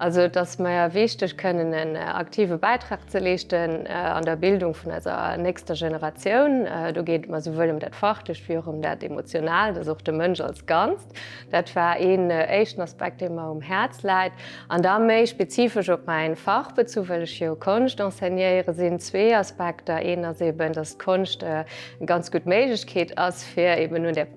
Also et ass mer wichteg kënnen en aktive Bäitrag ze leeschten an der Bildung vun eiser nächster Generatioun. Do geet et mer souwuel ëm dat Fachlecht wéi och ëm dat Emotionaalt, also och de Mënsch als Ganzt. Dat war een éischten Aspekt, dee mer um Häerz läit. An da méi spezifesch op mäin Fach bezu, well ech jo Konscht enseignéiere, sinn zwee Aspekter. Een ass eben, dass d'Konscht eng ganz gutt Méiglechkeet ass, fir eben un där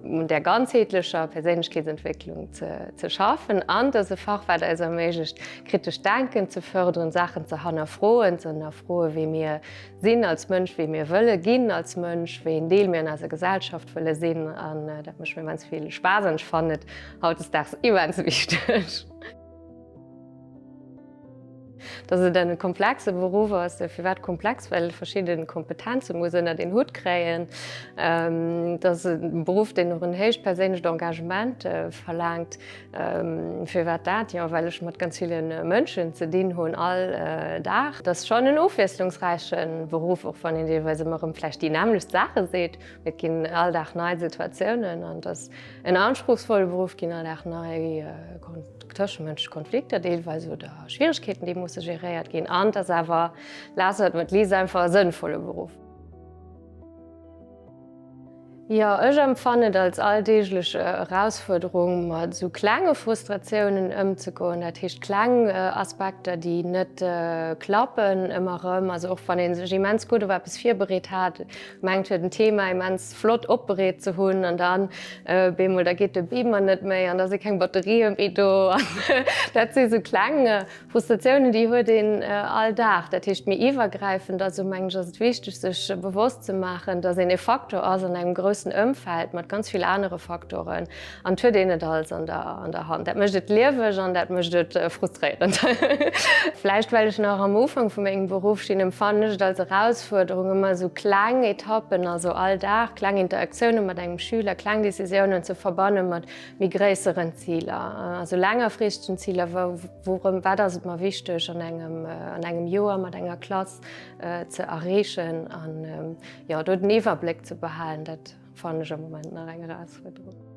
un där ganzheetlecher Perséinlechkeetsentwécklung ze schaffen an dass e Fach, wat eis erméiglecht, kritescht Denken ze fërderen, Saachen ze hannerfroen, ze hannerfroen, wee mir sinn als Mënsch, wee mir wëlle ginn als Mënsch, wéi een Deel mir an eiser Gesellschaft wëlle sinn. An dat mécht mir immens vill Spaass an ech fannen et hautdesdaags immens wichteg. Dass et en komplexe Beruff ass. Firwat komplex? Well e verschidde Kompetenze muss ënnert een Hutt kréien. Et ass e Beruff, deen och en héicht perséinlecht Engagement verlaangt. Firwat dat? Jo, well ech mat ganz ville Mënschen ze dinn hunn all Dag. Et ass schonn en ofwiesslungsräiche Beruff, och wann een deelweis ëmmer erëm vläicht déi nämmlecht Saache seet. Mee et ginn all Dag nei Situatiounen an et ass en anspruchsvolle Beruff, ginn all Dag nei tëschemënschlech Konflikter deelweis oder Schwieregkeeten, déi musse geréiert ginn. An et ass awer, last but not least, einfach e sënnvolle Beruff. Jo, ech empfannen et als alldeeglech Erausfuerderung, mat esou klenge Frustratiounen ëmzegoen. Dat heescht kleng Aspekter, déi net klappen ëmmer erëm. Also och wann ee sech immens gutt op eppes virbereet hat, mengt huet en Thema immens flott opbereet ze hunn an dann bemol da geet de Beamer net méi an da si keng Batterië méi do an dat si sou kleng Frustratiounen, déi huet een all Dag. Dat heescht méi iwwergräifend, also mengen ech ass et wichteg sech bewosst ze maachen, datt een e Faktor ass an engem groussen Ëmfeld mat ganz vill anere Faktoren An et huet een et alles an der Hand. Dat mécht et lieweg an dat mécht et frustréierend. Vläicht well ech nach am Ufank vu mengem Beruff stinn, empfannen ech et als Erausfuerderung, ëmmer esou kleng Etappen, also all Dag kleng Interaktioune mat engem Schüler, kleng Decisiounen ze verbanne mat méi gréisseren Ziler, also längerfristegen Ziler, wourëm, wat ass et mer wichteg an engem, an engem Joer mat enger Klass ze erreechen an jo do den Iwwerbléck ze behalen, dat. Fannen ech am Moment nach eng Erausfuerderung.